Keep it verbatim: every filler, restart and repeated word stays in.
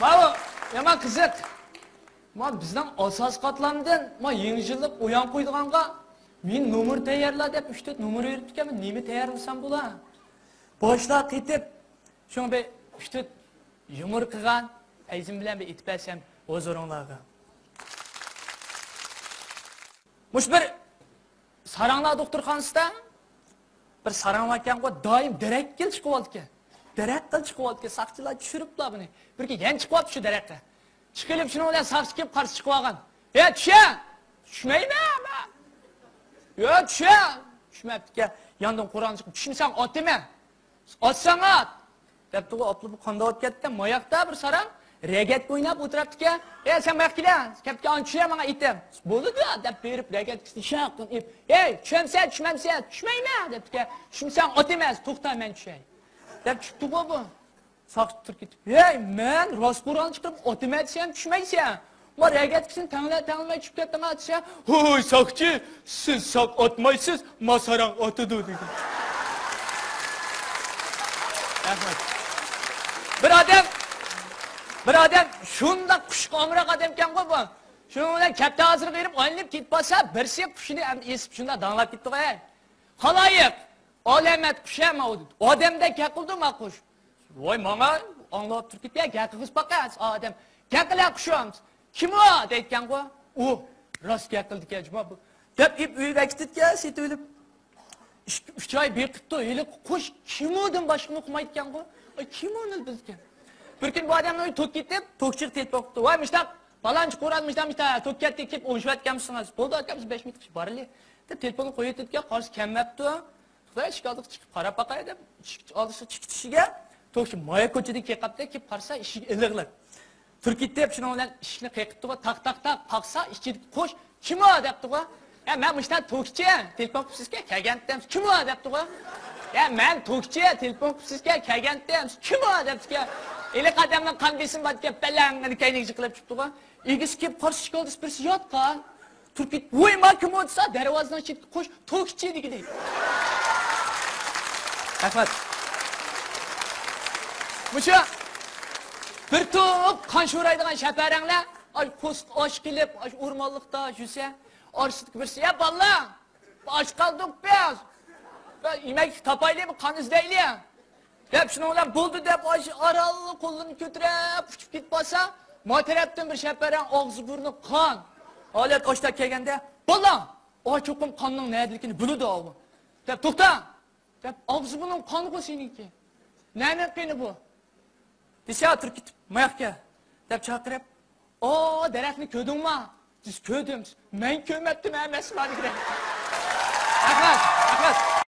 ماۋۇ يامان قىزىق. ما بىزنىڭ ئاساسىي قاتلامدىن ما يېڭى يىللىق ئويۇن قويىدىغانغا مېنى نومۇر تەييارلا دەپ ئۈچ تۆت نومۇر بېرىپتىكەن. نېمە تەييارلىسام بولا؟ باشلار قېتىپ، شۇڭا بىر ئۈچ تۆت يۇمۇر قىلغان پەيزىم بىلەن بىر ئېيتىپ بەرسەم ھۇزۇرۇڭلارغا. مۇشۇ بىر ساراڭلار دوختۇرخانىسىدا بىر ساراڭ باركەنغۇ، دائىم دېرەك قىل چىقىۋالىدىكەن. دېرەك قىل چىقىۋالىدىكەن، ساقچىلار چۈشۈرۈپلا بۇنى. بىر كۈنى يەنە چىقىۋاپتۇ شۇ دېرەككە. چىقىۋېلىپ شۇنىڭ بىلەن ساقچى كېلىپ قارشى چىقىۋالغان. ھە، چۈشە! چۈشمەيمەن مەن. يا، چۈشە! چۈشمەپتىكەن. ياندىن قورالنى چىقىپ، چۈشمىسەڭ ئاتىمەن. ئاتساڭ ئات! دەپتىغۇ، ئاپلا بۇ قانداق ئات كەتتى؟ ماياقتا بىر ساراڭ رەگەتكە ئويناپ ئولتۇراتتىكەن. ئەي، سەن ماياق كېلە، كەپكە ئان چۈشە ماڭا ئېيتىم. بولىدۇ، دەپ بېرىپ رەگەتكىسىنى شاققىنى ئېلىپ، ھەي، چۈشەمسەن، چۈشمەمسەن؟ چۈشمەيمەن، دەپتىكەن. چۈشمىسەڭ ئاتىمەن، توختا، مەن چۈشەي. دەپ چۈشتىغۇ بۇ. ساقچى تۇرۇپ كېتىپ، ھەي، مەن راست قورالنى چىقىرىپ ئاتىمەن دېسەم چۈشمەيسەن. ما رەگەتكىسىنى تەڭلە-، تەڭلىمەي چۈشۈپ كەتتىڭ دېسە، ھوي ساقچى، سىز ساق ئاتمايسىز، ما ساراڭ ئاتىدۇ دېگەن. رەھمەت. بىر ئادەم، بىر ئادەم شۇنداق قۇشقا ئامراق ئادەمكەنغۇ بۇ. شۇنىڭ بىلەن كەپتە ھازىرغا بېرىپ ئايلىنىپ كېتىپ قالسا، بىرسى قۇشىنى ئەمدى ئېسىپ شۇنداق داڭلاپ كېتىدىغۇ، ھەي. خالايىق، ئالامەت قۇش ھە ماۋۇ دېدى. ئادەمدەك گەپ قىلىدۇ ما قۇش. ۋاي ماڭا ئاڭلاپ تۇرۇپ كېتە، گەپ قىلغۇسى باقە ئادەم. گەپ قىلە قۇشۇم. كىم ئۇ دەيدىكەنغۇ. ئۇ راست گەپ قىلىدىكەن جۇما بۇ. دەپ ئېلىپ ئۆيىگە ئەكېتىدىكەن، سېتىۋېلىپ. ئىككى، ئۈچ ئاي بېقىپتۇ، ھېلىقى قۇش كىم ئۇدىن باشقىنى ئۇقمايدىكەنغۇ. ئاي، كىم ئۇنى بىلىدىكەن. بىر كۈنى بۇ ئادەمنىڭ ئۆيى توك كېتىپ، توكچىغا تېلېفون قىپتۇ. ۋاي مۇشتاق، پالانچى قورال مۇشتاق مۇشتاق توك كەتتى، كېلىپ ئوڭشىۋەتكەنمىسىڭىز؟ بولدى ئاكام، بىز بەش مىنۇت بارىلى، دەپ تېلېفوننى قويۇۋېتىپتىكەن، قارىسا كەلمەپتۇ. خۇداي ئىشىك ئالدىغا چىقىپ قاراپ باقاي دەپ، ئىشىك ئالدىغا چىقىپ چۈشىگە توكچى مايا كوچىدىن كېلىپ قاپتۇ، كېلىپ قارىسا ئىشىك ئېلىغلىق. تۈركىي دەپ شۇنىڭ بىلەن ئىشىكنى قېقىپتىغۇ، تاق تاق تاق قاقسا ئىچىدىكى قۇش، كىم ئۇ دەپتىغۇ. يا مەن مۇشتا توكچى، تېلېفون قىپسىزكەن كەلگەنتىم، كىم ئۇ دەپتىغۇ. يا مەن توكچى، تېلېفون قىپسىزكەن كەلگەنتىم، كىم ئۇ دەپتىكەن. ھېلىقى ئادەمنىڭ قان بېسىمى باركەن، بەلەڭ كەينىگە جىقلاپ چۈشۈپتىغۇ. ئىگىسى كېلىپ قارىسا ئىشىك ئالدىسى بىرسى ياتقان. تۈركىي، ۋوي ما كىم ئۇ دېسە، دەرۋازىنىڭ چېتىدە قۇش، توكچى دېگىدى. رەھمەت. مۇشۇ بىر توپ قان شورايدىغان شەپەرەڭلەر، ئاش قوسۇق ئاش قىلىپ، ئاش ئورمانلىقتا يۈرسە، ئارىسىدىكى بىرسى، يا بالىلار، ئاچ قالدۇق بىز. بىر يېمەكلىك تاپايلى، بىر قان ئىزدەيلى. دەپ شۇنىڭ بىلەن بولدى دەپ ئاش ئارانلا قوللىرىنى كۆتۈرۈپ ئۇچۇپ كېتىپ بارسا، ما تەرەپتىن بىر شەپەرەڭ ئاغزى بۇرنى قان ھالەت ئاشتا كەلگەندە، بالىلار، ئا چوقۇم قاننىڭ نەدىلىكىنى بىلىدۇ ئاۋۇ. دەپ توختا! دەپ ئاغزى بۇرنۇڭ قانغۇ سېنىڭكى. نەنىڭ قېنى بۇ؟ دېسە تۇرۇپ كېتىپ، ماياقكە دەپ چاقىرىپ، ئا دەرەخنى كۆردۈڭما؟ دېسە كۆردۈم. مەن كۆرمەپتىمەن ئەمەسما دېگۈدەك. رەھمەت، رەھمەت.